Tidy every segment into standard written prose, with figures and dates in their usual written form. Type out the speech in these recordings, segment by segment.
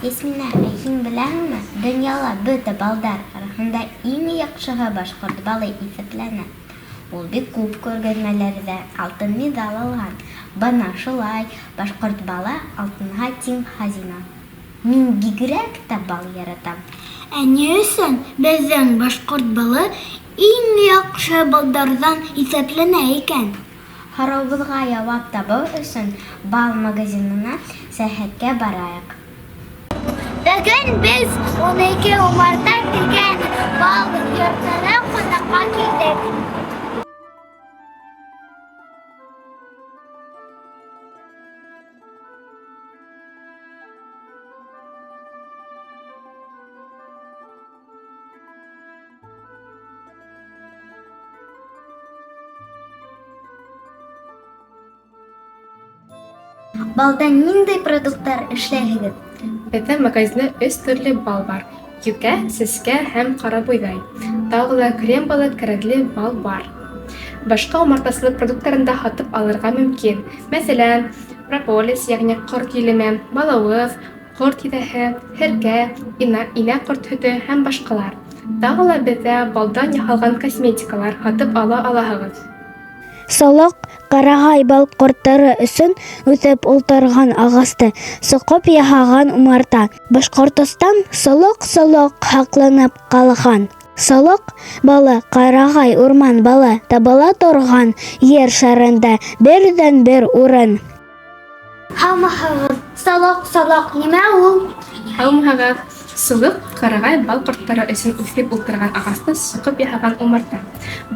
Ясминә, ә һин беләһеңме, донъяла бөтә балдар араһында иң яҡшыһы башҡорт балы иҫәпләнә. Ул бик күп күргәҙмәләрҙә алтын миҙал алған. Бына шулай, башҡорт балы алтынға тиң хазина. Мин бигерәк тә бал яратам. Ә ни өсөн беҙҙең башҡорт балы иң яҡшы балдарҙан иҫәпләнә икән? Һорауыбыҙға яуап табыу өсөн бал магазинына сәйәхәткә барайыҡ. Бөгөн беҙ 12 умарта тигән бал йортона ҡунаҡҡа килдек. Балдан ниндәй продуктлар эшләйһегеҙ? Беҙҙең магазинда өс төрлө бал бар: йүкә, сәскә һәм ҡарабойҙай. Тағы ла крем балы, кәрәҙле бал бар. Башҡа умартасылыҡ продукттарын да һатып алырға мөмкин. Мәҫәлән, прополис, йәғни ҡорт елеме, балауыҙ, ҡорт йөҙәһе, һеркә, инә, инә ҡорт һөтө һәм башҡалар. Тағы ла беҙҙә балдан яһалған косметикалар һатып ала алаһығыҙ. Солоҡ ҡарағай бал ҡорттары өсөн үҫеп ултырған ағасты соҡоп яһаған умарта. Башҡортостан солоҡ-солоҡ һаҡланып ҡалған. Солоҡ балы ҡарағай урман балы табыла торған ер шарында берҙән-бер урын. Һаумыһығыҙ! Солоҡ-солоҡ нимә ул? Һаумыһығыҙ! Солоҡ ҡарағай бал ҡорттары өсөн үҫеп ултырған ағасты соҡоп яһаған умарта.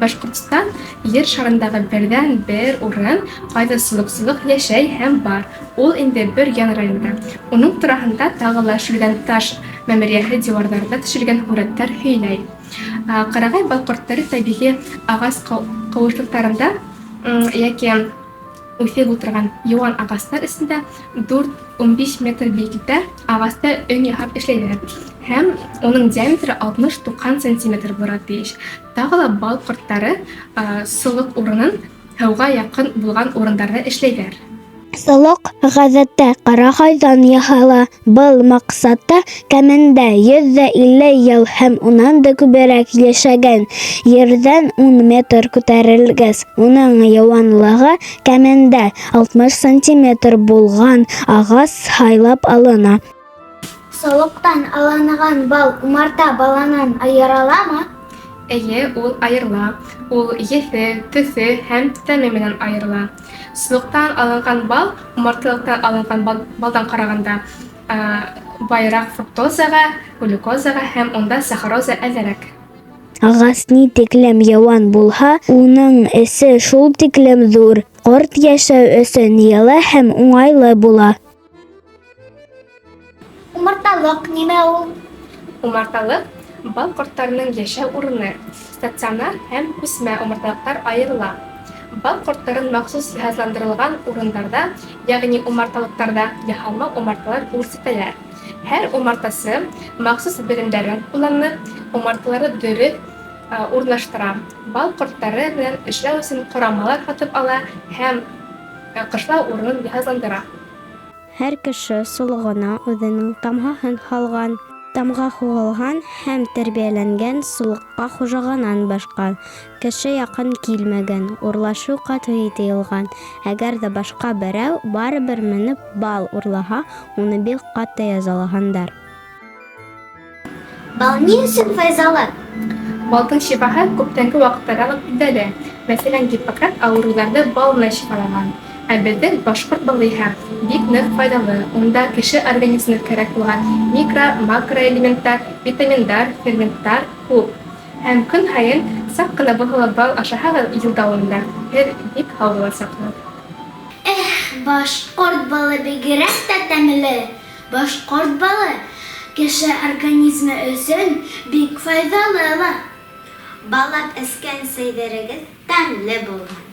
Башҡортостан ер шарындағы берҙән-бер урын, ҡайҙа солоҡсолоҡ йәшәй һәм бар. Ул инде Бөрйән районында. Уның тураһында тағы ла Шүлгәнташ мәмерйәһе диуарҙарында төшөрөлгән һүрәттәр һөйләй. Ҡарағай бал ҡорттары тәбиғи ағас ҡыуышлыҡтарында йәки үҫеп ултырған йыуан ағастар эсендә 4-15 метр бейеклектә ағаста өң яһап эшләйҙәр һәм уның диаметры 60-90 сантиметр булырға тейеш. Тағы ла бал ҡорттары солоҡ урынын һыуға яҡын булған урындарҙа эшләйҙәр. Солоҡ ғәҙәттә ҡарағайҙан яһала. Был маҡсатта кәмендә 150 йыл һәм унан да күберәк йәшәгән ерҙән ун метр күтәрелгәс, уның йыуанлығы кәмендә 60 сантиметр булған ағас һайлап алына. Солоҡтан алынған бал умарта балынан айырыламы? Эйе, ул айырыла. Ул еҫе, төҫө һәм тәме менән айырыла. Солоҡтан алынған бал умарталыҡтан алынған балдан ҡарағанда байыраҡ фруктозаға, глюкозаға һәм унда сахароза әҙерәк. Ағас ни тиклем йыуан булһа, уның эсе шул тиклем ҙур. Ҡорт йәшәү өсөн йылы һәм уңайлы була. Умарталыҡ нимә ул? Умарталыҡ бал ҡорттарының йәшәү урыны. Стационар һәм күсмә умарталыҡтар айырыла. Бал ҡорттарын махсус йыһазландырылған урындарҙа, йәғни умарталыҡтарҙа яһалма умарталар үрсетәләр. Һәр умартасы махсус белемдәрен ҡулланып, умарталары дөрөҫ урынлаштыра. Бал ҡорттары менән эшләү өсөн ҡорамалар һатып ала һәм ҡышлау урынын йыһазландыра. Һәр кеше солоғона үҙенең тамғаһын һалған. Тамға һуғылған һәм тәрбиәләнгән солоҡҡа хужаһынан башҡа кеше яҡын килмәгән, урлашыу ҡәтғи тыйылған. Әгәр ҙә башҡа берәү барыбер менеп бал урлаһа, уны бик ҡаты язалағандар. Бал ни өсөн файзалы? Балдың шифаһы күптәнге ваҡыттарҙан уҡ билдәле. Мәҫәлән, Гиппократ ауырыуҙарҙы бал менән шифалаған. Ә беҙҙең башҡорт балы иһә бик ныҡ файҙалы. Унда кеше организмына кәрәк булған микро, макроэлементтар, витаминдар, ферменттар күп. Һәм көн һайын саҡ ҡына булһа ла бал ашаһағыҙ йыл дауамында һеҙ бик һау буласаҡһығыҙ. Эх, башҡорт балы бигерәк тә тәмле! Башҡорт балы кеше организмы өсөн бик файҙалы ла. Баллап эскән сәйҙәрегеҙ тәмле булһын!